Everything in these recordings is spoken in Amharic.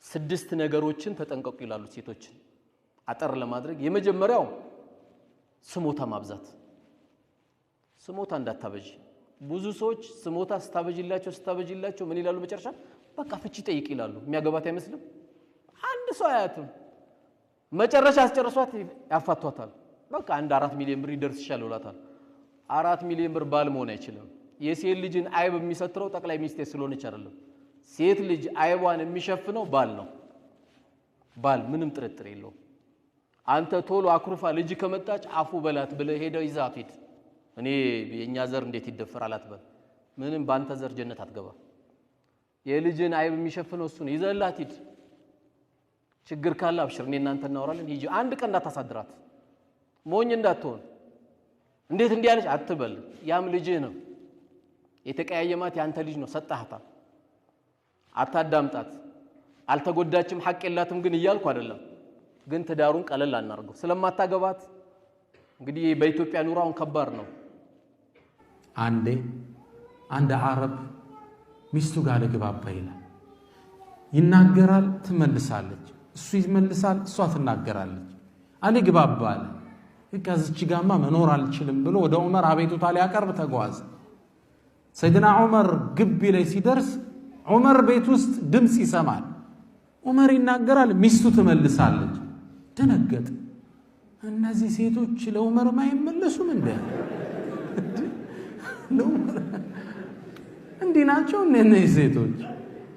ስድስት ነገሮችን ተጠንቀቁ ይላሉ ሴቶችን አጠር ለማድረግ። የመጀመሪያው ስሞታ ማብዛት። ስሞታ እንዳታበዢ። ብዙ ሰዎች ስሞታ ስታበዢላቸው ስታበዢላቸው ምን ይላሉ መጨረሻ? በቃ ፍቺ ጠይቅ ይላሉ። የሚያገባት አይመስልም። አንድ ሰው አያትም። መጨረሻ አስጨርሷት ያፋቷታል። በቃ አንድ 4 ሚሊዮን ብር ይደርስሻል ይሏታል። 4 ሚሊዮን ብር ባል መሆን አይችልም። የሴት ልጅን አይብ የሚሰትረው ጠቅላይ ሚኒስቴር ስለሆነች አይደለም። ሴት ልጅ አይቧን የሚሸፍነው ባል ነው። ባል ምንም ጥርጥር የለውም። አንተ ቶሎ አኩርፋ ልጅ ከመጣች አፉ በላት ብለህ ሄደህ ይዛት ሂድ። እኔ የእኛ ዘር እንዴት ይደፈራል አትበል። ምንም በአንተ ዘር ጀነት አትገባ። የልጅን አይብ የሚሸፍነው እሱ ነው። ይዘህላት ሂድ። ችግር ካለ አብሽር፣ እኔ እናንተ እናወራለን። ሂጂ። አንድ ቀን እንዳታሳድራት፣ ሞኝ እንዳትሆን። እንዴት እንዲህ ያለች አትበል። ያም ልጅህ ነው። የተቀያየማት ያንተ ልጅ ነው። ሰጣህታ። አታዳምጣት። አልተጎዳችም፣ ሐቅ የላትም ግን እያልኩ አይደለም። ግን ትዳሩን ቀለል አናርገው። ስለማታገባት እንግዲህ በኢትዮጵያ ኑሮ አሁን ከባድ ነው። አንዴ አንድ አረብ ሚስቱ ጋር ልግባባ ይላል። ይናገራል፣ ትመልሳለች። እሱ ይመልሳል፣ እሷ ትናገራለች። አልግባባ አለ። በቃ እዚች ጋማ መኖር አልችልም ብሎ ወደ ዑመር አቤቱታ ሊያቀርብ ተጓዘ። ሰይድና ዑመር ግቢ ላይ ሲደርስ ዑመር ቤት ውስጥ ድምፅ ይሰማል። ዑመር ይናገራል፣ ሚስቱ ትመልሳለች። ደነገጠ። እነዚህ ሴቶች ለዑመርም አይመለሱም እንደ እንዲህ ናቸው እነዚህ ሴቶች።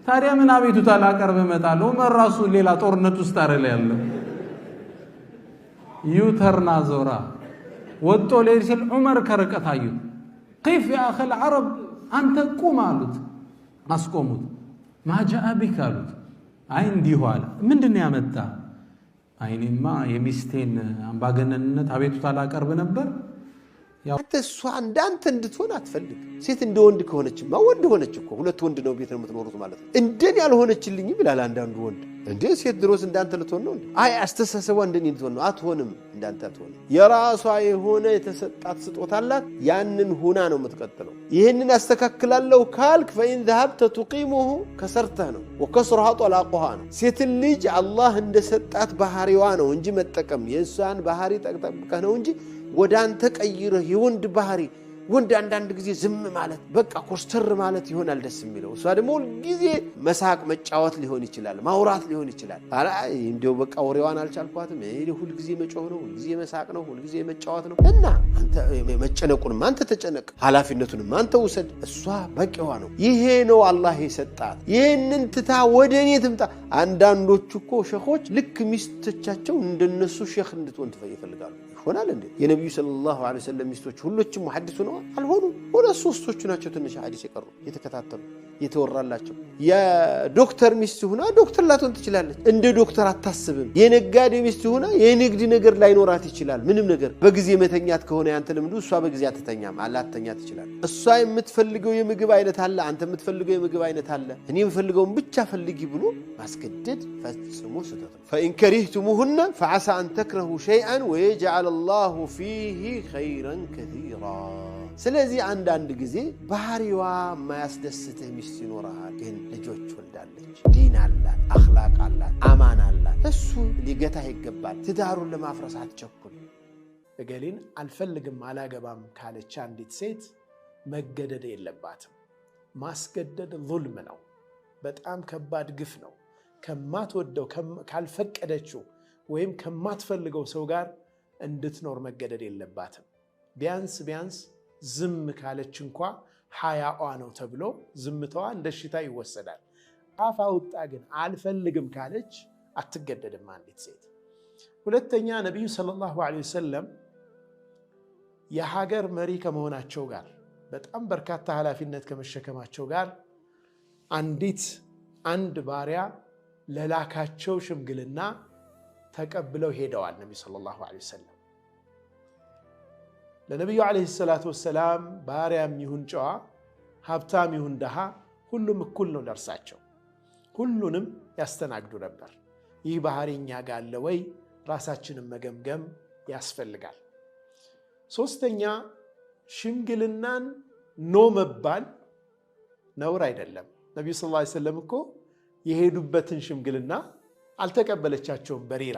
ታዲያ ምን አቤቱታ ላቀርብ እመጣለሁ? ዑመር ራሱ ሌላ ጦርነት ውስጥ አይደል ያለው። U-turn አዞራ ወጥቶ ሊሄድ ሲል ዑመር ከርቀት አዩት። قف يا أخ العرب፣ አንተ ቁም አሉት። አስቆሙት። ما جاء بك አሉት። አይ እንዲሁ አለ። ምንድን ነው ያመጣ? አይ እኔማ የሚስቴን አምባገነንነት አቤቱታ ላቀርብ ነበር። አንተ እሷ እንዳንተ እንድትሆን አትፈልግ። ሴት እንደ ወንድ ከሆነችማ ወንድ ሆነች እኮ፣ ሁለት ወንድ ነው ቤት ነው የምትኖሩት ማለት ነው። እንደኔ ያልሆነችልኝም ይላል አንዳንዱ ወንድ። እንዴ፣ ሴት ድሮስ እንዳንተ ልትሆን ነው እንዴ? አይ፣ አስተሳሰቧ እንደኔ ልትሆን ነው። አትሆንም፣ እንዳንተ አትሆንም። የራሷ የሆነ የተሰጣት ስጦታ አላት። ያንን ሁና ነው የምትቀጥለው። ይህንን አስተካክላለሁ ካልክ فإن ذهبت تقيمه ከሰርተህ ነው፣ وكسرها طلاقها ነው። ሴትን ልጅ አላህ እንደሰጣት ባህሪዋ ነው እንጂ መጠቀም፣ የእሷን ባህሪ ጠብቀህ ነው እንጂ ወደ አንተ ቀይረህ የወንድ ባህሪ፣ ወንድ አንዳንድ ጊዜ ዝም ማለት፣ በቃ ኮስተር ማለት ይሆናል ደስ የሚለው። እሷ ደግሞ ሁልጊዜ መሳቅ መጫወት ሊሆን ይችላል፣ ማውራት ሊሆን ይችላል። እንዲያው በቃ ወሬዋን አልቻልኳትም። ሁልጊዜ መጮህ ነው፣ ሁልጊዜ መሳቅ ነው፣ ሁልጊዜ መጫወት ነው። እና አንተ መጨነቁንም አንተ ተጨነቅ፣ ኃላፊነቱንም አንተ ውሰድ። እሷ በቂዋ ነው። ይሄ ነው አላህ የሰጣት። ይህንን ትታ ወደ እኔ ትምጣ። አንዳንዶቹ እኮ ሸኾች ልክ ሚስቶቻቸው እንደነሱ ሼኽ እንድትሆን ይፈልጋሉ። ይሆናል እንዴ? የነቢዩ صلى الله عليه وسلم ሚስቶች ሁሎችም ሙሐዲስ ሆነዋል? አልሆኑም። ሁለት ሶስቶቹ ናቸው ትንሽ ሐዲስ የቀሩ፣ የተከታተሉ፣ የተወራላቸው። የዶክተር ሚስት ሁና ዶክተር ላትሆን ትችላለች። እንደ ዶክተር አታስብም። የነጋዴ ሚስት ሁና የንግድ ነገር ላይኖራት ይችላል። ምንም ነገር በጊዜ መተኛት ከሆነ ያንተ ልምዱ፣ እሷ በጊዜ አትተኛም፣ ላትተኛ ትችላል። እሷ የምትፈልገው የምግብ አይነት አለ፣ አንተ የምትፈልገው የምግብ አይነት አለ። እኔ የምፈልገውን ብቻ ፈልጊ ብሎ ማስገደድ ፈጽሞ ስህተት ነው። فإن كرهتموهن فعسى أن تكرهوا شيئا ويجعل الله فيه خيرا كثيرا። ስለዚህ አንዳንድ ጊዜ ባህሪዋ የማያስደስትህ ሚስት ይኖርሃል። ግን ልጆች ወልዳለች፣ ዲን አላት፣ አኽላቅ አላት፣ አማን አላት። እሱ ሊገታህ ይገባል። ትዳሩን ለማፍረስ አትቸኩል። እገሌን አልፈልግም፣ አላገባም ካለች አንዲት ሴት መገደድ የለባትም። ማስገደድ ዙልም ነው። በጣም ከባድ ግፍ ነው። ከማትወደው፣ ካልፈቀደችው ወይም ከማትፈልገው ሰው ጋር እንድትኖር መገደድ የለባትም። ቢያንስ ቢያንስ ዝም ካለች እንኳ ሀያዋ ነው ተብሎ ዝምታዋ እንደ እሽታ ይወሰዳል። አፍ አውጥታ ግን አልፈልግም ካለች አትገደድም አንዲት ሴት። ሁለተኛ፣ ነቢዩ صلى الله عليه وسلم የሀገር መሪ ከመሆናቸው ጋር፣ በጣም በርካታ ኃላፊነት ከመሸከማቸው ጋር፣ አንድ ባሪያ ለላካቸው ሽምግልና ተቀብለው ሄደዋል። ነቢዩ صلى الله عليه وسلم ለነቢዩ عليه الصلاة والسلام ባሪያም ይሁን ጨዋ፣ ሀብታም ይሁን ድሃ ሁሉም እኩል ነው ለእርሳቸው። ሁሉንም ያስተናግዱ ነበር። ይህ ባህሪ እኛ ጋ አለ ወይ? ራሳችንን መገምገም ያስፈልጋል። ሶስተኛ፣ ሽምግልናን no መባል ነውር አይደለም። ነቢዩ صلى الله عليه وسلم እኮ የሄዱበትን ሽምግልና አልተቀበለቻቸውም። በሪራ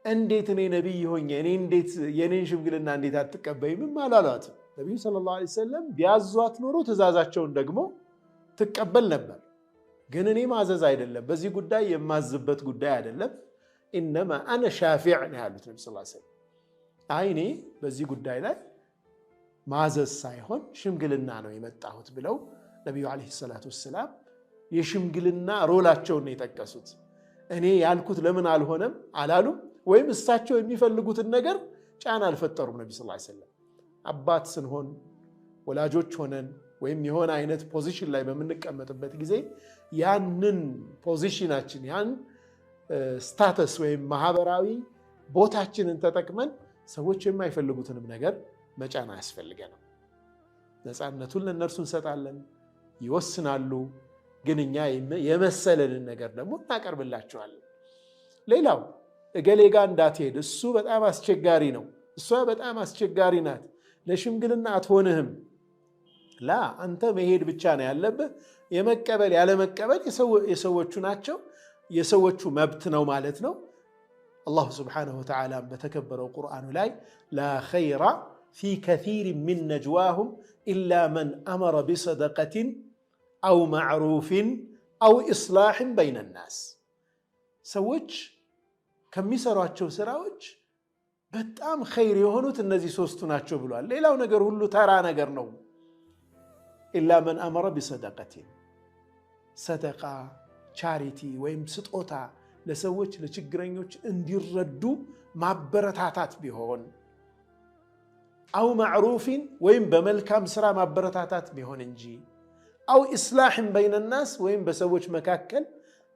እንዴት እኔ ነቢይ ሆኜ እኔ እንዴት የኔን ሽምግልና እንዴት አትቀበይምም አላሏትም። ነቢዩ ሰለላሁ ዐለይሂ ወሰለም ቢያዟት ኖሮ ትእዛዛቸውን ደግሞ ትቀበል ነበር። ግን እኔ ማዘዝ አይደለም፣ በዚህ ጉዳይ የማዝበት ጉዳይ አይደለም። إنما أنا شافع ነው ያሉት ነቢ ስ ሰለም። አይ እኔ በዚህ ጉዳይ ላይ ማዘዝ ሳይሆን ሽምግልና ነው የመጣሁት ብለው ነቢዩ ዓለይሂ ሰላቱ ወሰላም የሽምግልና role ኣቸውን ነው የጠቀሱት። እኔ ያልኩት ለምን አልሆነም አላሉም፣ ወይም እሳቸው የሚፈልጉትን ነገር ጫና አልፈጠሩም። ነቢ ስ ሰለም አባት ስንሆን፣ ወላጆች ሆነን ወይም የሆነ አይነት position ላይ በምንቀመጥበት ጊዜ ያንን position ኣችን፣ ያን status ወይም ማህበራዊ ቦታችንን ተጠቅመን ሰዎች የማይፈልጉትንም ነገር መጫን አያስፈልገንም። ነፃነቱን ለእነርሱ እንሰጣለን፣ ይወስናሉ። ግን እኛ የመሰለንን ነገር ደግሞ እናቀርብላቸዋለን። ሌላው እገሌ ጋ እንዳትሄድ፣ እሱ በጣም አስቸጋሪ ነው፣ እሷ በጣም አስቸጋሪ ናት፣ ለሽምግልና አትሆንህም። ላ፣ አንተ መሄድ ብቻ ነው ያለብህ። የመቀበል ያለመቀበል የሰዎቹ ናቸው፣ የሰዎቹ መብት ነው ማለት ነው። አላሁ ስብሓነሁ ወተዓላ በተከበረው ቁርአኑ ላይ لا خير في كثير من نجواهم إلا من أمر بصدقة أو معروف أو إصلاح بين الناس። ሰዎች ከሚሰሯቸው ስራዎች በጣም ኸይር የሆኑት እነዚህ ሶስቱ ናቸው ብሏል። ሌላው ነገር ሁሉ ተራ ነገር ነው። إلا من أمر بصدقة፣ ሰደቃ፣ charity ወይም ስጦታ ለሰዎች ለችግረኞች እንዲረዱ ማበረታታት ቢሆን፣ أو معروف ወይም በመልካም ስራ ማበረታታት ቢሆን እንጂ፣ أو إصلاح بين الناس ወይም በሰዎች መካከል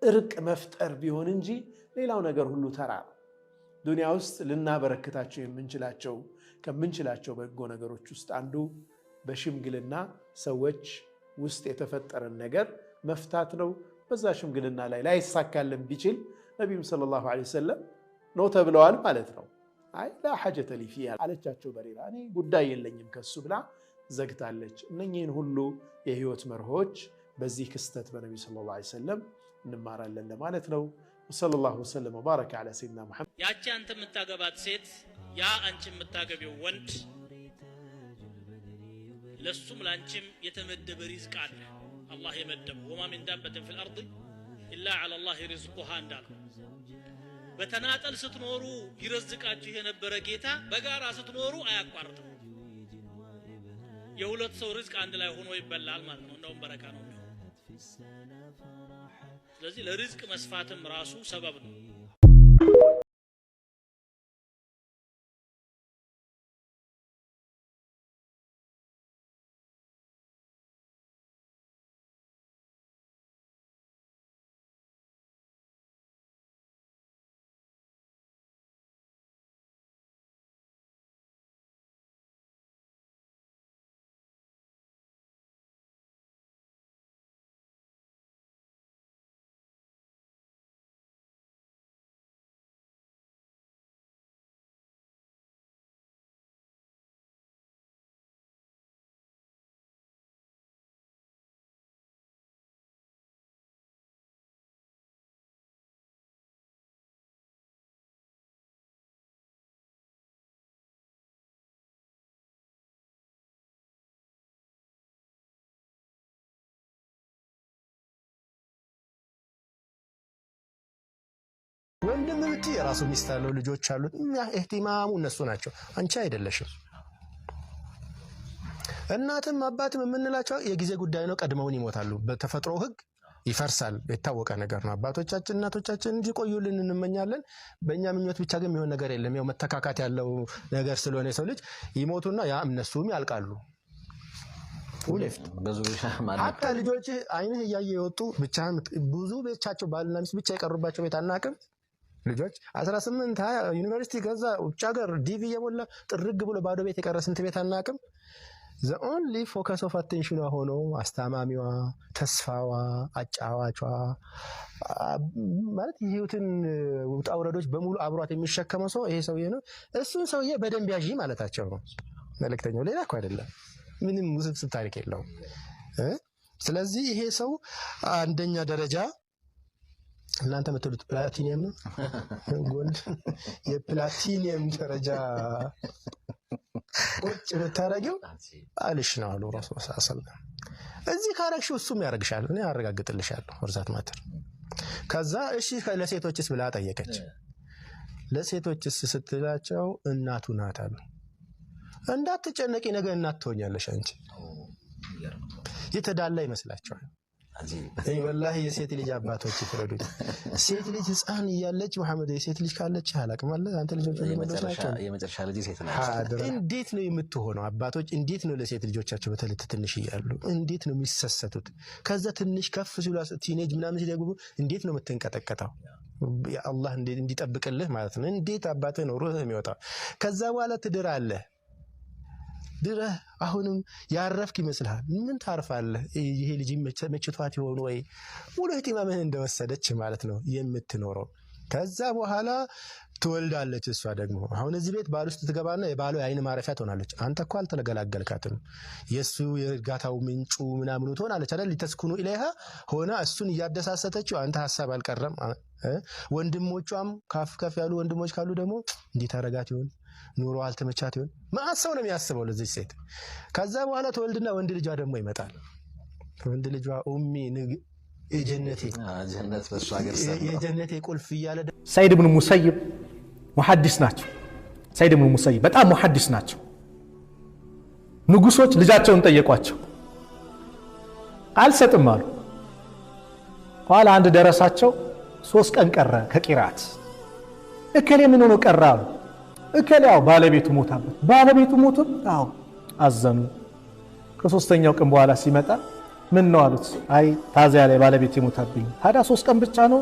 እርቅ መፍጠር ቢሆን እንጂ ሌላው ነገር ሁሉ ተራ ነው። ዱንያ ውስጥ ልናበረክታቸው የምንችላቸው ከምንችላቸው በጎ ነገሮች ውስጥ አንዱ በሽምግልና ሰዎች ውስጥ የተፈጠረን ነገር መፍታት ነው። በዛ ሽምግልና ላይ ላይሳካልን ቢችል ነቢዩም ሰለላሁ ዐለይሂ ወሰለም no ተብለዋል ማለት ነው። አይ لا حاجة لي فيه አለቻቸው በሪራ፣ እኔ ጉዳይ የለኝም ከሱ ብላ ዘግታለች። እነኚህን ሁሉ የህይወት መርሆች በዚህ ክስተት በነቢዩ ሰለላሁ ዐለይሂ ወሰለም እንማራለን ለማለት ነው። ወሰለላሁ ወሰለም ወባረከ ዐላ ሰይድና ሙሐመድ። ያቺ አንተ የምታገባት ሴት፣ ያ አንቺ የምታገቢው ወንድ፣ ለሱም ላንቺም የተመደበ ሪዝቅ አለ። አላህ የመደበው وما من دابة في الأرض إلا على الله رزقها እንዳለው፣ በተናጠል ስትኖሩ ይረዝቃችሁ የነበረ ጌታ በጋራ ስትኖሩ አያቋርጥም። የሁለት ሰው ሪዝቅ አንድ ላይ ሆኖ ይበላል ማለት ነው። እንደውም በረካ ነው የሚሆነው። ስለዚህ ለሪዝቅ መስፋትም ራሱ ሰበብ ነው። ወንድም ብትይ የራሱ ሚስት አለው፣ ልጆች አሉት። እህቲማሙ እነሱ ናቸው፣ አንቺ አይደለሽም። እናትም አባትም የምንላቸው የጊዜ ጉዳይ ነው። ቀድመውን ይሞታሉ። በተፈጥሮ ሕግ ይፈርሳል። የታወቀ ነገር ነው። አባቶቻችን እናቶቻችን እንዲቆዩልን እንመኛለን። በእኛ ምኞት ብቻ ግን የሚሆን ነገር የለም። ያው መተካካት ያለው ነገር ስለሆነ የሰው ልጅ ይሞቱና ያ እነሱም ያልቃሉ። ሀታ ልጆች አይንህ እያየ የወጡ ብቻህን ብዙ ብቻቸው ባልና ሚስት ብቻ የቀሩባቸው ቤት አናውቅም። ልጆች 18፣ 20 ዩኒቨርሲቲ ከዛ ውጭ ሀገር DV እየሞላ ጥርግ ብሎ ባዶ ቤት የቀረ ስንት ቤት አናውቅም። The only focus of attention ኗ ሆኖ አስታማሚዋ፣ ተስፋዋ፣ አጫዋቿ፣ ማለት የህይወትን ውጣ ውረዶች በሙሉ አብሯት የሚሸከመው ሰው ይሄ ሰውዬ ነው። እሱን ሰውዬ በደንብ ያዢ ማለታቸው ነው መልእክተኛው። ሌላ እኮ አይደለም። ምንም ውስብስብ ታሪክ የለውም። ስለዚህ ይሄ ሰው አንደኛ ደረጃ እናንተ የምትሉት ፕላቲኒየም ነው፣ gold፣ የፕላቲኒየም ደረጃ ቁጭ ብታረጊው ባልሽ ነው አሉ ረሱል ሰለም። እዚህ ካረግሽው እሱም ያደርግሻል፣ እኔ አረጋግጥልሻለሁ። For that matter። ከዛ እሺ ለሴቶችስ ብላ ጠየቀች። ለሴቶችስ ስትላቸው እናቱ ናት አሉ። እንዳትጨነቂ፣ ነገ እናት ትሆኛለሽ አንቺ። የተዳላ ይመስላቸዋል። ወላሂ የሴት ልጅ አባቶች ይፍረዱኝ። ሴት ልጅ ህፃን እያለች፣ መሐመድ፣ የሴት ልጅ ካለች አላቅም አለ፣ አንተ ልጆች ወንዶች ናቸው። የመጨረሻ ልጅ ሴት ናት። እንዴት ነው የምትሆነው? አባቶች እንዴት ነው ለሴት ልጆቻቸው በተለይ ትንሽ እያሉ እንዴት ነው የሚሰሰቱት? ከዛ ትንሽ ከፍ ሲሉ teenage ምናምን ሲደግቡ እንዴት ነው የምትንቀጠቀጠው? አላህ እንዲጠብቅልህ ማለት ነው። እንዴት አባትህ ነው ሩህ የሚወጣው? ከዛ በኋላ ትድራለህ፣ ድረህ አሁንም ያረፍክ ይመስልሃል። ምን ታርፋለህ? ይሄ ልጅ መችቷት ይሆን ወይ? ሙሉ اهتمام ህን እንደወሰደች ማለት ነው የምትኖረው። ከዛ በኋላ ትወልዳለች። እሷ ደግሞ አሁን እዚህ ቤት ባል ውስጥ ትገባና የባሏ የአይን ማረፊያ ትሆናለች። አንተ እኮ አልተገላገልካትም። የእሱ የእርጋታው ምንጩ ምናምኑ ትሆናለች አይደል? لتسكنوا إليها ሆና እሱን እያደሳሰተችው አንተ ሀሳብ አልቀረም። ወንድሞቿም ከፍ ከፍ ያሉ ወንድሞች ካሉ ደግሞ እንዴት አረጋት ይሆን፣ ኑሮ አልተመቻት ይሆን? መዓት ሰው ነው የሚያስበው ለዚች ሴት። ከዛ በኋላ ትወልድና ወንድ ልጇ ደግሞ ይመጣል። ወንድ ልጇ ኡሚ የጀነቴ የጀነቴ ቁልፍ እያለ ሰዒድ ብን ሙሰይብ ሙሐዲስ ናቸው። ሰዒድ ብን ሙሰይብ በጣም ሙሐዲስ ናቸው። ንጉሶች ልጃቸውን ጠየቋቸው፣ አልሰጥም አሉ። ኋላ አንድ ደረሳቸው፣ 3 ቀን ቀረ ከቂራት። እከሌ ምን ሆኖ ቀረ አሉ። እከሌ ያው ባለቤቱ ሞታበት። ባለቤቱ ሞቶ? አዎ። አዘኑ። ከሶስተኛው ቀን በኋላ ሲመጣ ምን ነው አሉት። አይ ታዚያ ላይ ባለቤቴ ሞታብኝ። ታዲያ 3 ቀን ብቻ ነው?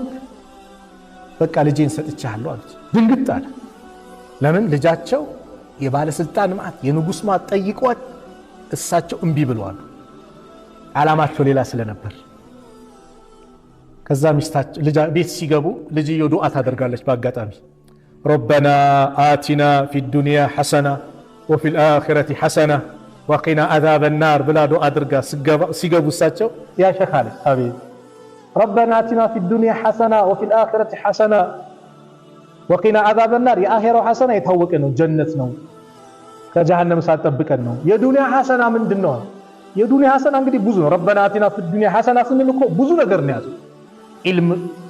በቃ ልጄን ሰጥቼሃለሁ አሉት። ድንግጥ አለ። ለምን? ልጃቸው የባለስልጣን ማዕት የንጉሥ ማዕት ጠይቋት እሳቸው እምቢ ብለዋል። ዓላማቸው ሌላ ስለነበር። ከዛ ሚስታቸው ቤት ሲገቡ ልጅየው ዱዓ ታደርጋለች። በአጋጣሚ ربنا آتنا في الدنيا حسنة وفي الآخرة حسنة وقنا عذاب النار ብላ ዱዓ አድርጋ ሲገቡ እሳቸው ያ ሸኽ አለ፣ አቤት፣ ربنا آتنا في الدنيا حسنة وفي الآخرة حسنة وقنا عذاب النار። የአኼራው حسنة የታወቀ ነው፣ ጀነት ነው፣ ከጀሃነም እሳት ጠብቀን ነው። የዱንያ حسنة ምንድን ነው? የዱንያ حسنة እንግዲህ ብዙ ነው። ربنا آتنا في الدنيا حسنة ስንል እኮ ብዙ ነገር ነው ያዘው። علم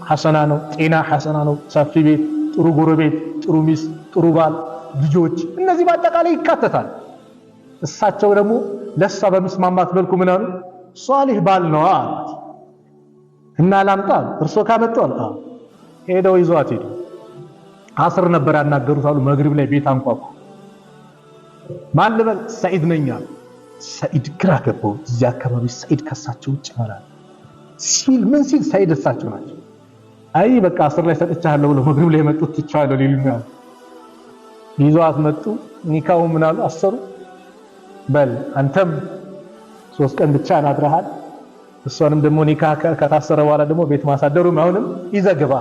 حسنة ነው፣ ጤና حسنة ነው፣ ሰፊ ቤት፣ ጥሩ ጎረቤት፣ ጥሩ ሚስት፣ ጥሩ ባል፣ ልጆች፣ እነዚህ በአጠቃላይ ይካተታል። እሳቸው ደግሞ ለእሷ በሚስማማት መልኩ ምን አሉ? ሷሊህ ባል ነው አሏት። እና ላምጣ እርሶ ካመጡ አሉ። ሄደው ይዟት ሄዱ። አስር ነበር ያናገሩት አሉ። መግሪብ ላይ ቤት አንኳኩ። ማን ልበል? ሰዒድ ነኝ አሉ። ሰዒድ ግራ ገባው። እዚህ አካባቢ ሰዒድ ከሳቸው ውጭ ይሆናል ሲል ምን ሲል ሰዒድ እሳቸው ናቸው። አይ በቃ አስር ላይ ሰጥቻለሁ ብሎ መግሪብ ላይ የመጡት ትቻለሁ ሊሉኝ አሉ። ይዟት መጡ። ኒካው ምን አሉ አሰሩ። በል አንተም 3 ቀን ብቻ አድረሃል። እሷንም ደግሞ ኒካ ከታሰረ በኋላ ደግሞ ቤት ማሳደሩም አሁንም ይዘግባ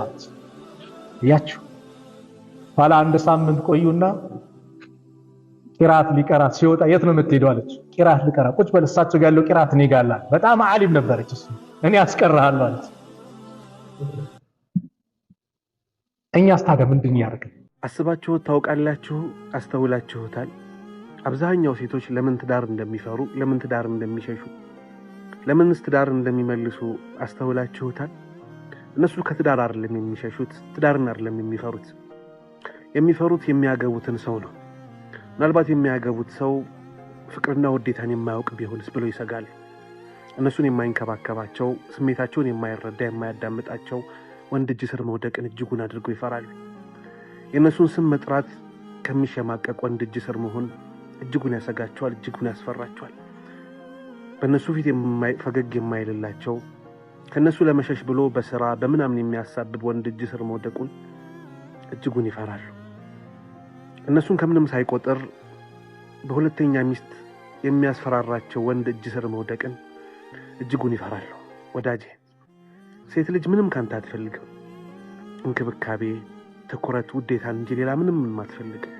እያችሁ። ኋላ አንድ ሳምንት ቆዩና ቂራት ሊቀራ ሲወጣ የት ነው የምትሄደው አለች። ቂራት ሊቀራ። ቁጭ በል፣ እሳቸው ጋር ያለው ቂራት እኔ ጋር አለ። በጣም ዓሊም ነበረች እሱ፣ እኔ አስቀራሃለሁ አለች። እኛስ ታዲያ ምንድን ያደርግን? አስባችሁት ታውቃላችሁ? አስተውላችሁታል? አብዛኛው ሴቶች ለምን ትዳር እንደሚፈሩ፣ ለምን ትዳር እንደሚሸሹ፣ ለምንስ ትዳር እንደሚመልሱ አስተውላችሁታል? እነሱ ከትዳር አይደለም የሚሸሹት፣ ትዳርን አይደለም የሚፈሩት። የሚፈሩት የሚያገቡትን ሰው ነው። ምናልባት የሚያገቡት ሰው ፍቅርና ውዴታን የማያውቅ ቢሆንስ ብለው ይሰጋሉ። እነሱን የማይንከባከባቸው፣ ስሜታቸውን የማይረዳ፣ የማያዳምጣቸው ወንድ እጅ ስር መውደቅን እጅጉን አድርገው ይፈራሉ። የእነሱን ስም መጥራት ከሚሸማቀቅ ወንድ እጅ ስር መሆን እጅጉን ያሰጋቸዋል፣ እጅጉን ያስፈራቸዋል። በእነሱ ፊት ፈገግ የማይልላቸው፣ ከእነሱ ለመሸሽ ብሎ በስራ በምናምን የሚያሳብብ ወንድ እጅ ስር መውደቁን እጅጉን ይፈራሉ። እነሱን ከምንም ሳይቆጥር በሁለተኛ ሚስት የሚያስፈራራቸው ወንድ እጅ ስር መውደቅን እጅጉን ይፈራሉ። ወዳጄ፣ ሴት ልጅ ምንም ካንተ አትፈልግም። እንክብካቤ፣ ትኩረት፣ ውዴታን እንጂ ሌላ ምንም አትፈልግም።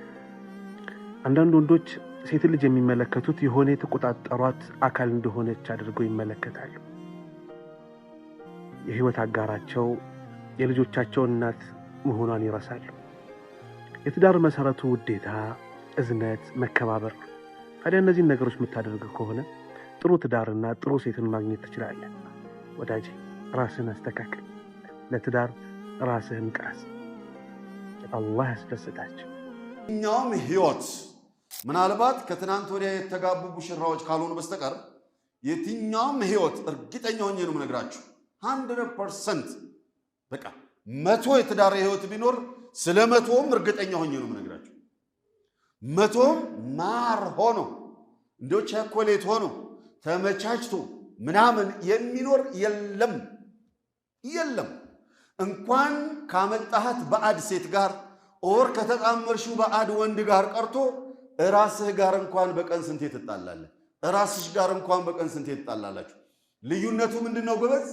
አንዳንድ ወንዶች ሴት ልጅ የሚመለከቱት የሆነ የተቆጣጠሯት አካል እንደሆነች አድርገው ይመለከታሉ። የህይወት አጋራቸው የልጆቻቸውን እናት መሆኗን ይረሳሉ። የትዳር መሰረቱ ውዴታ፣ እዝነት፣ መከባበር ነው። ታዲያ እነዚህን ነገሮች የምታደርግ ከሆነ ጥሩ ትዳርና ጥሩ ሴትን ማግኘት ትችላለህ። ወዳጄ ራስህን አስተካክል። ለትዳር ራስህን ቅረጽ። አላህ ያስደስታችሁ። የትኛውም ህይወት ምናልባት ከትናንት ወዲያ የተጋቡ ሙሽራዎች ካልሆኑ በስተቀር የትኛውም ህይወት እርግጠኛ ሆኜ ነው የምነግራችሁ፣ 100% በቃ 100 የትዳር ህይወት ቢኖር ስለ 100ም እርግጠኛ ሆኜ ነው የምነግራችሁ፣ 100ም ማር ሆኖ እንደው ቸኮሌት ሆኖ ተመቻችቶ ምናምን የሚኖር የለም የለም። እንኳን ካመጣሃት ባዕድ ሴት ጋር or ከተጣመርሽው ባዕድ ወንድ ጋር ቀርቶ እራስህ ጋር እንኳን በቀን ስንቴ ትጣላለህ? እራስሽ ጋር እንኳን በቀን ስንቴ ትጣላላችሁ? ልዩነቱ ምንድነው ጎበዝ?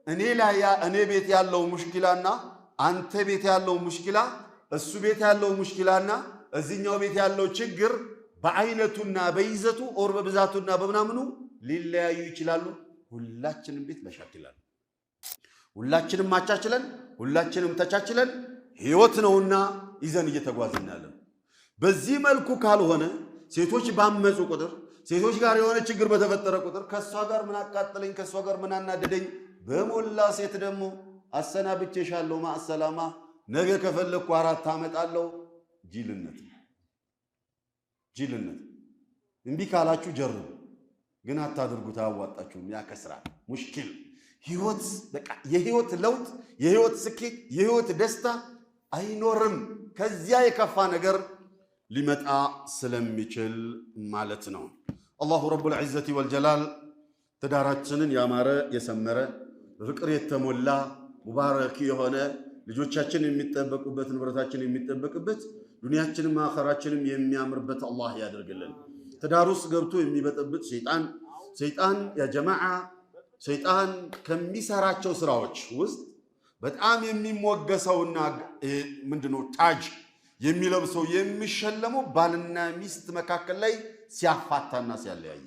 እኔ ላይ እኔ ቤት ያለው ሙሽኪላና አንተ ቤት ያለው ሙሽኪላ፣ እሱ ቤት ያለው ሙሽኪላና እዚህኛው ቤት ያለው ችግር በአይነቱና በይዘቱ or በብዛቱና በምናምኑ ሊለያዩ ይችላሉ። ሁላችንም ቤት مشاكل አለ። ሁላችንም አቻችለን ሁላችንም ተቻችለን ህይወት ነውና ይዘን እየተጓዝን ያለን። በዚህ መልኩ ካልሆነ ሴቶች ባመፁ ቁጥር፣ ሴቶች ጋር የሆነ ችግር በተፈጠረ ቁጥር ከሷ ጋር ምን አቃጠለኝ፣ ከሷ ጋር ምን አናደደኝ፣ በሞላ ሴት ደግሞ አሰናብቼሻለሁ፣ مع السلامة፣ ነገ ከፈለግኩ 4 አመጣለሁ። ጅልነት ጅልነት። እምቢ ካላችሁ ጀርቡ፣ ግን አታድርጉት፣ አያዋጣችሁም፣ ያከስራል። مشكل ህይወት በቃ የህይወት ለውጥ፣ የህይወት ስኬት፣ የህይወት ደስታ አይኖርም። ከዚያ የከፋ ነገር ሊመጣ ስለሚችል ማለት ነው። الله رب العزة والجلال ትዳራችንን ያማረ የሰመረ በፍቅር የተሞላ ሙባረክ የሆነ ልጆቻችን የሚጠበቁበት ንብረታችን የሚጠበቅበት ዱንያችንም አኸራችንም የሚያምርበት አላህ ያደርግልን። ትዳር ውስጥ ገብቶ የሚበጠብጥ ሰይጣን ሰይጣን ያ ጀማዓ ሰይጣን ከሚሰራቸው ስራዎች ውስጥ በጣም የሚሞገሰውና ምንድነው ታጅ የሚለብሰው የሚሸለመው ባልና ሚስት መካከል ላይ ሲያፋታና ሲያለያይ።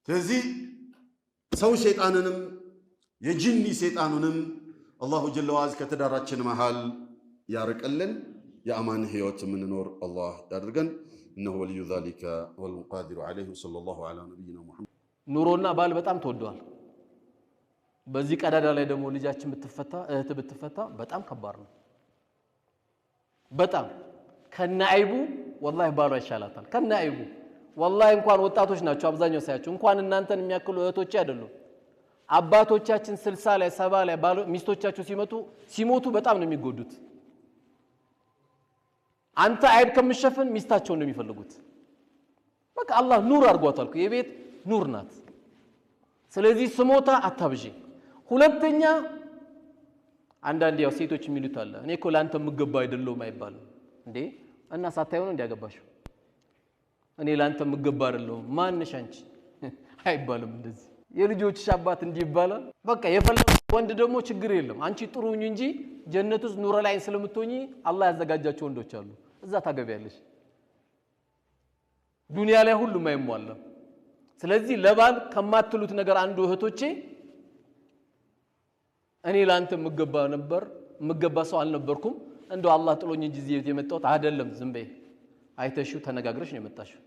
ስለዚህ ሰው ሰይጣንንም የጂኒ ሰይጣኑንም አላሁ ጀለ ወዐዝ ከትዳራችን መሃል ያርቅልን። የአማን ህይወት የምንኖር አላህ ያድርገን። እነሁ ወልዩ ዛሊከ ወልቃዲሩ ዐለይሂ ወሰለላሁ ዐላ ነቢይና ሙሐመድ። ኑሮና ባል በጣም ተወደዋል። በዚህ ቀዳዳ ላይ ደግሞ ልጃችን ብትፈታ እህት ብትፈታ በጣም ከባድ ነው። በጣም ከነአይቡ ወላሂ ባሏ ይሻላታል። ከነአይቡ ወላሂ እንኳን ወጣቶች ናቸው አብዛኛው ሳያቸው እንኳን እናንተን የሚያክሉ እህቶቼ አይደሉም። አባቶቻችን 60 ላይ 70 ላይ ሚስቶቻቸው ሲሞቱ በጣም ነው የሚጎዱት። አንተ አይብ ከምሸፍን ሚስታቸውን ነው የሚፈልጉት። በቃ አላህ ኑር አድርጓታል እኮ የቤት ኑር ናት። ስለዚህ ስሞታ አታብዢ። ሁለተኛ አንዳንድ ያው ሴቶች የሚሉት አለ፣ እኔ እኮ ላንተ የምገባ አይደለሁም አይባልም እንዴ። እና ሳታየው ነው እንዲያገባሽው እኔ ላንተ የምገባ አይደለሁም ማንሽ አንቺ አይባልም። እንደዚህ የልጆችሽ አባት እንዲህ ይባላል። በቃ የፈለገው ወንድ ደግሞ ችግር የለም አንቺ ጥሩ ሁኚ እንጂ ጀነት ውስጥ ኑረ ላይን ስለምትሆኚ አላህ ያዘጋጃቸው ወንዶች አሉ፣ እዛ ታገቢያለሽ። ዱንያ ላይ ሁሉም አይሟላም። ስለዚህ ለባል ከማትሉት ነገር አንዱ እህቶቼ እኔ ላንተ የምገባ ነበር የምገባ ሰው አልነበርኩም፣ እንደው አላህ ጥሎኝ እንጂ እዚህ ቤት የመጣሁት አይደለም። ዝም በይ አይተሽው ተነጋግረሽ ነው የመጣሽው፣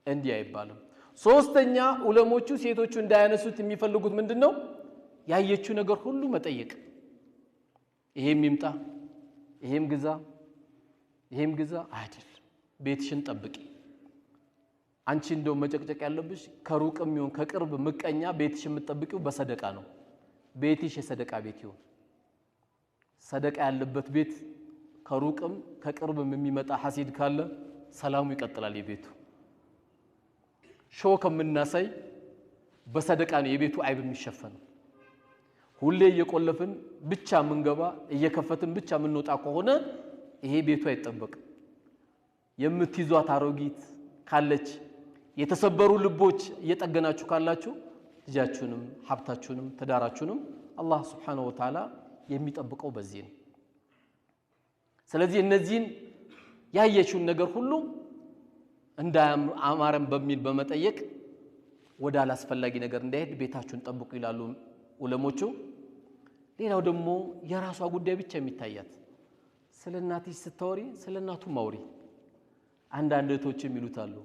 እንዲህ አይባልም። ሶስተኛ ዑለሞቹ ሴቶቹ እንዳያነሱት የሚፈልጉት ምንድነው? ያየችው ነገር ሁሉ መጠየቅ። ይሄም ይምጣ፣ ይሄም ግዛ፣ ይሄም ግዛ አይደል። ቤትሽን ጠብቂ። አንቺ እንደው መጨቅጨቅ ያለብሽ ከሩቅም ይሁን ከቅርብ ምቀኛ ቤትሽ የምትጠብቂው በሰደቃ ነው። ቤትሽ የሰደቃ ቤት ይሁን። ሰደቃ ያለበት ቤት ከሩቅም ከቅርብም የሚመጣ ሐሲድ ካለ ሰላሙ ይቀጥላል የቤቱ። ሾ ከምናሳይ በሰደቃ ነው የቤቱ አይብ የሚሸፈነው። ሁሌ እየቆለፍን ብቻ ምንገባ እየከፈትን ብቻ ምንወጣ ከሆነ ይሄ ቤቱ አይጠበቅም። የምትይዟት አሮጊት ካለች የተሰበሩ ልቦች እየጠገናችሁ ካላችሁ ልጃችሁንም ሀብታችሁንም ትዳራችሁንም አላህ Subhanahu Wa Ta'ala የሚጠብቀው በዚህ ነው። ስለዚህ እነዚህን ያየችውን ነገር ሁሉ እንዳያማረን በሚል በመጠየቅ ወደ አላስፈላጊ ነገር እንዳይሄድ ቤታችሁን ጠብቁ ይላሉ ዑለሞቹ። ሌላው ደግሞ የራሷ ጉዳይ ብቻ የሚታያት ስለ እናትሽ ስታወሪ ስለ እናቱ ማውሪ። አንዳንድ እህቶች የሚሉት አሉ፣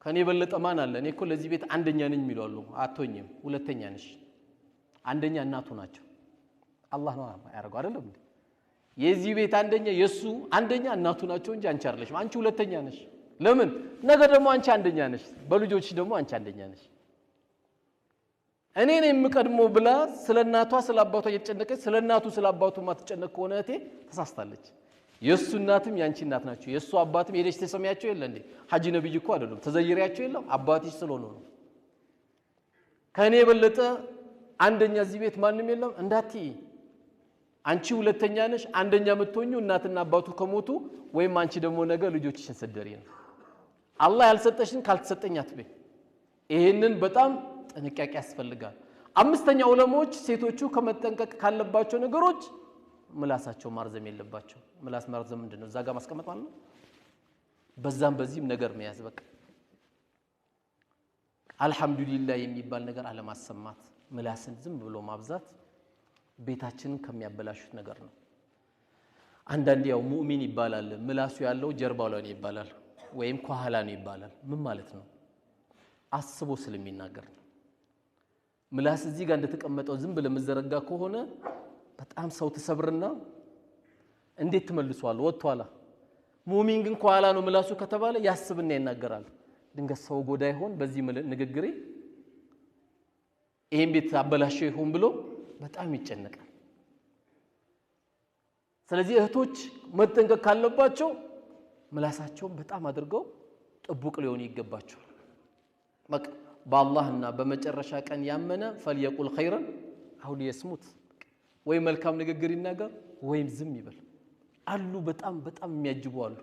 ከኔ የበለጠ ማን አለ? እኔ እኮ ለዚህ ቤት አንደኛ ነኝ የሚሉ አሉ። አትሆኝም፣ ሁለተኛ ነሽ። አንደኛ እናቱ ናቸው። አላህ ነው ያደረገው አይደለም እንዴ? የዚህ ቤት አንደኛ የሱ አንደኛ እናቱ ናቸው እንጂ አንቺ አይደለሽም። አንቺ ሁለተኛ ነሽ። ለምን? ነገ ደግሞ አንቺ አንደኛ ነሽ፣ በልጆችሽ ደግሞ አንቺ አንደኛ ነሽ። እኔ ነኝ የምቀድመው ብላ ስለ እናቷ ስለ አባቷ እየተጨነቀች ስለ እናቱ ስለ አባቱ ማትጨነቅ ከሆነ እህቴ ተሳስታለች። የሱ እናትም ያንቺ እናት ናቸው። የሱ አባትም ሄደሽ ተሰሚያቸው የለ እንዴ? ሐጂ ነብይ እኮ አይደሉም። ተዘይሪያቸው የለም አባትሽ ስለሆነ ነው። ከኔ የበለጠ አንደኛ እዚህ ቤት ማንም የለም እንዳትዪ። አንቺ ሁለተኛ ነሽ። አንደኛ የምትሆኚው እናትና አባቱ ከሞቱ ወይም አንቺ ደግሞ ነገ ልጆችሽን ስትደሪ ነው። አላህ ያልሰጠሽን ካልተሰጠኝ አትበይ። ይሄንን በጣም ጥንቃቄ ያስፈልጋል። አምስተኛ ዑለማዎች ሴቶቹ ከመጠንቀቅ ካለባቸው ነገሮች ምላሳቸው ማርዘም የለባቸው። ምላስ ማርዘም ምንድን ነው? እዛ ጋር ማስቀመጥ ማለት ነው። በዛም በዚህም ነገር መያዝ በቃ አልሐምዱሊላህ የሚባል ነገር አለማሰማት፣ ምላስን ዝም ብሎ ማብዛት ቤታችንን ከሚያበላሹት ነገር ነው። አንዳንድ ያው ሙእሚን ይባላል ምላሱ ያለው ጀርባው ላይ ነው ይባላል፣ ወይም ከኋላ ነው ይባላል። ምን ማለት ነው? አስቦ ስለሚናገር ነው። ምላስ እዚህ ጋር እንደተቀመጠው ዝም ብለህ የምትዘረጋ ከሆነ በጣም ሰው ትሰብርና እንዴት ትመልሷል? ወጥቷላ። ሙእሚን ግን ከኋላ ነው ምላሱ ከተባለ ያስብና ይናገራል። ድንገት ሰው ጎዳ ይሆን በዚህ ንግግሬ ይሄን ቤት አበላሸው ይሆን ብሎ በጣም ይጨነቃል። ስለዚህ እህቶች መጠንቀቅ ካለባቸው ምላሳቸውን በጣም አድርገው ጥቡቅ ሊሆኑ ይገባቸዋል። በቃ በአላህና በመጨረሻ ቀን ያመነ ፈልየቁል ኸይረን አው ሊየስሙት፣ ወይ መልካም ንግግር ይናገር ወይም ዝም ይበል። አሉ በጣም በጣም የሚያጅቡ አሉ።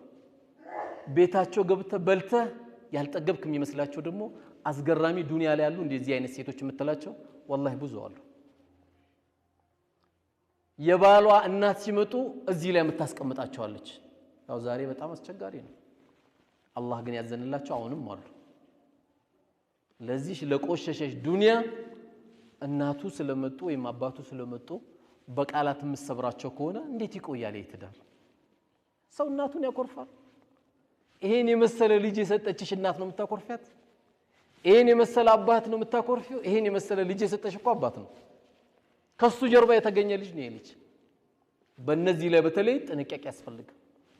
ቤታቸው ገብተህ በልተህ ያልጠገብክ የሚመስላቸው ደግሞ አስገራሚ ዱንያ ላይ ያሉ እንደዚህ አይነት ሴቶች የምትላቸው ወላሂ ብዙ አሉ። የባሏ እናት ሲመጡ እዚህ ላይ የምታስቀምጣቸዋለች። ያው ዛሬ በጣም አስቸጋሪ ነው። አላህ ግን ያዘንላቸው አሁንም አሉ። ለዚህ ለቆሸሸሽ ዱንያ እናቱ ስለመጡ ወይም አባቱ ስለመጡ በቃላት የምትሰብራቸው ከሆነ እንዴት ይቆያል ይህ ትዳር? ሰው እናቱን ያኮርፋል። ይሄን የመሰለ ልጅ የሰጠችሽ እናት ነው የምታኮርፊያት? ይሄን የመሰለ አባት ነው የምታኮርፊው? ይሄን የመሰለ ልጅ የሰጠሽ እኮ አባት ነው። ከሱ ጀርባ የተገኘ ልጅ ነው ይሄ ልጅ። በእነዚህ ላይ በተለይ ጥንቃቄ ያስፈልጋል።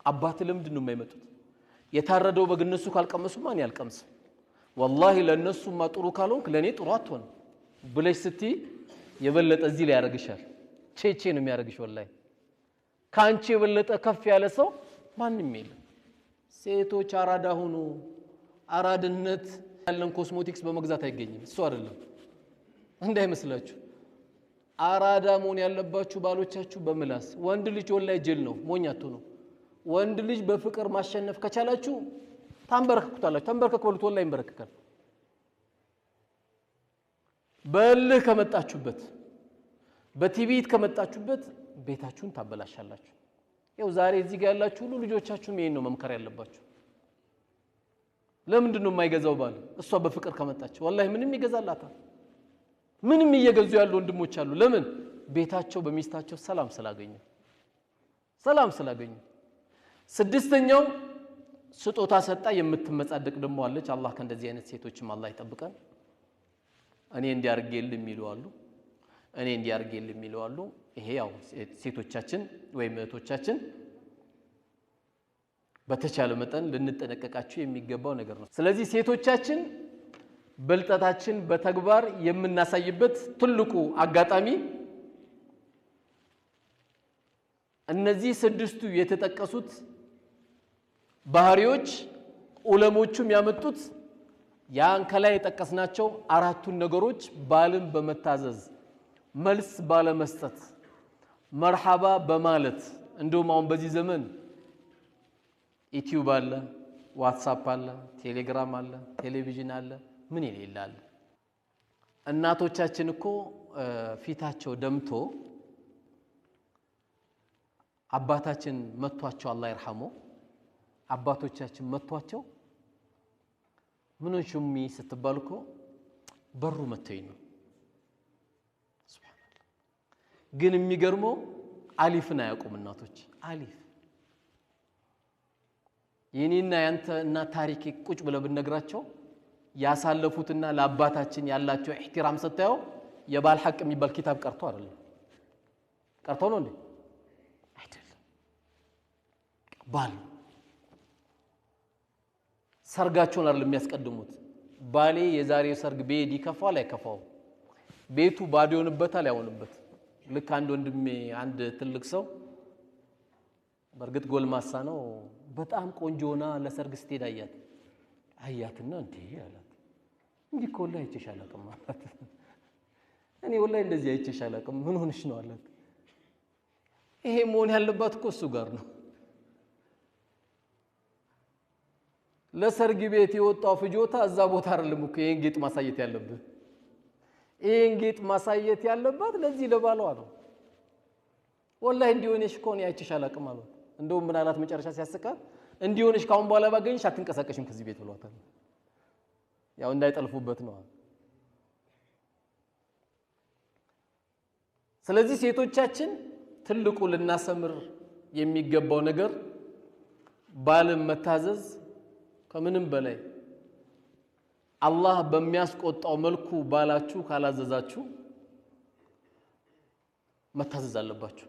አባት ለምንድን ነው የማይመጡት? የታረደው በግ እነሱ ካልቀመሱ ማን ያልቀምስ? ወላሂ ለእነሱማ ጥሩ ካልሆንክ ለእኔ ጥሩ አትሆንም ብለሽ ስትይ የበለጠ እዚህ ላይ ያደርግሻል። ቼቼ ነው የሚያደርግሽ። ወላሂ ከአንቺ የበለጠ ከፍ ያለ ሰው ማንም የለም። ሴቶች አራዳ ሁኑ። አራድነት ያለን ኮስሞቲክስ በመግዛት አይገኝም። እሱ አይደለም እንዳይመስላችሁ። አራዳ መሆን ያለባችሁ ባሎቻችሁ በምላስ። ወንድ ልጅ ወላሂ ጅል ነው፣ ሞኝ አትሁኑ። ወንድ ልጅ በፍቅር ማሸነፍ ከቻላችሁ ታንበረክኩታላችሁ። ተንበርከክ በሉት፣ ወላሂ ይንበረከካል። በእልህ ከመጣችሁበት፣ በትዕቢት ከመጣችሁበት ቤታችሁን ታበላሻላችሁ። ያው ዛሬ እዚህ ጋር ያላችሁ ሁሉ ልጆቻችሁም ይሄን ነው መምከር ያለባችሁ። ለምንድን ነው የማይገዛው ባል? እሷ በፍቅር ከመጣች ወላሂ ምንም ይገዛላታል። ምንም እየገዙ ያሉ ወንድሞች አሉ። ለምን? ቤታቸው በሚስታቸው ሰላም ስላገኙ፣ ሰላም ስላገኙ። ስድስተኛው ስጦታ ሰጣ የምትመጻደቅ ደግሞ አለች። አላህ ከእንደዚህ አይነት ሴቶችም አላህ ይጠብቀን። እኔ እንዲያርጌል የሚሉ አሉ፣ እኔ እንዲያርጌል የሚሉ አሉ። ይሄ ያው ሴቶቻችን ወይም እህቶቻችን በተቻለ መጠን ልንጠነቀቃቸው የሚገባው ነገር ነው። ስለዚህ ሴቶቻችን ብልጠታችን በተግባር የምናሳይበት ትልቁ አጋጣሚ እነዚህ ስድስቱ የተጠቀሱት ባህሪዎች ዑለሞቹም ያመጡት ያን ከላይ የጠቀስናቸው አራቱን ነገሮች ባልን በመታዘዝ መልስ ባለመስጠት መርሐባ በማለት እንደውም አሁን በዚህ ዘመን ዩቲዩብ አለ፣ ዋትሳፕ አለ፣ ቴሌግራም አለ፣ ቴሌቪዥን አለ፣ ምን የሌለ አለ። እናቶቻችን እኮ ፊታቸው ደምቶ አባታችን መቷቸው አላህ ይርሐሙ፣ አባቶቻችን መቷቸው ምን ሆንሽ እሚ ስትባል እኮ በሩ መተውኝ ነው። ሱብሃንአላህ። ግን የሚገርመው አሊፍን አያውቁም እናቶች። አሊፍ የኔና ያንተ እናት ታሪክ ቁጭ ብለህ ብንነግራቸው ያሳለፉትና ለአባታችን ያላቸው احترام ስታየው የባል ሐቅ የሚባል ኪታብ ቀርቶ አይደለም። ቀርቶ ነው እንዴ? አይደለም። ባል ሰርጋቸውን አይደለም የሚያስቀድሙት። ባሌ የዛሬው ሰርግ ብሄድ ይከፋዋል አይከፋውም? ቤቱ ባዶ ይሆንበታል አይሆንበት? ልክ አንድ ወንድሜ፣ አንድ ትልቅ ሰው፣ በእርግጥ ጎልማሳ ነው። በጣም ቆንጆ ሆና ለሰርግ ስትሄድ አያት። አያትና እንዴ አላት። እንዲህ እኮ ወላሂ አይቼሽ አላውቅም አላት። እኔ ወላሂ እንደዚህ አይቼሽ አላውቅም፣ ምን ሆነሽ ነው አላት። ይሄ መሆን ያለባት እኮ እሱ ጋር ነው። ለሰርግ ቤት የወጣው ፍጆታ እዛ ቦታ አይደለም እኮ ይሄን ጌጥ ማሳየት ያለብህ። ይሄን ጌጥ ማሳየት ያለባት ለዚህ ለባሏ ነው። ወላሂ እንዲሆነሽ እኮ እኔ አይቼሽ አላውቅም አሏት። እንደውም ምን አላት መጨረሻ ሲያስቃት፣ እንዲሆነሽ ካሁን በኋላ ባገኝሽ አትንቀሳቀሽም ከዚህ ቤት ብሏታል። ያው እንዳይጠልፉበት ነው። ስለዚህ ሴቶቻችን ትልቁ ልናሰምር የሚገባው ነገር ባልን መታዘዝ፣ ከምንም በላይ አላህ በሚያስቆጣው መልኩ ባላችሁ ካላዘዛችሁ መታዘዝ አለባችሁ።